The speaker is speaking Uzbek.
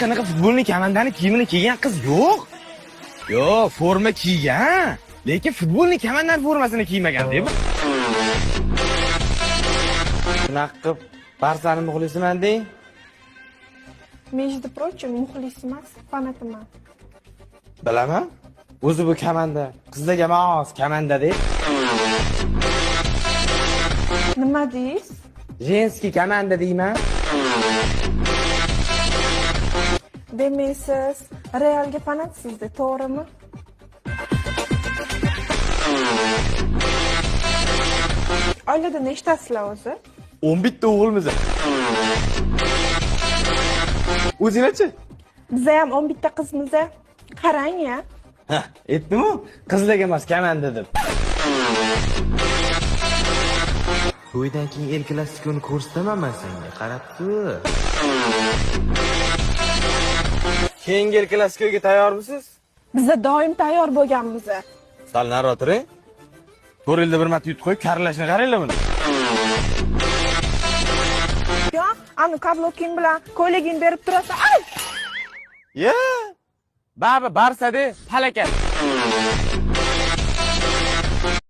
qanaqa futbolni komandani kiyimini kiygan qiz yo'q. Yo'q, forma kiygan, lekin futbolni komandani formasini kiymagan deb. Shunaqa qilib Barsani muxlisiman deng. Между прочим, muxlis emas, fanatiman. Bilaman. O'zi bu komanda qizlarga mos komanda deb. Nima deysiz? Женский komanda deyman. Demak, siz Realga fanatsizda, to'g'rimi? Oilada nechtasizlar o'zi? 11 ta o'g'ilmiz. O'zinglarchi? Biza ham 11 ta qizmiz. Qarang-ya. Ha, aytdim-ku, qizlarga emas komanda deb. To'ydan keyin El Klasikoni ko'rsataman men senga, qarab tur. Keyingi El Klasikoga tayyormisiz? Biza doim tayyor bo'lganmiz. Sal nariroq turing. 4 yilda bir marta yutib qo'yib, karlashni qaranglar buni. Yo, ani kabloking bilan ko'ylagingni berib turasan. Ay! Ya! Baba Barsa-de, palakat.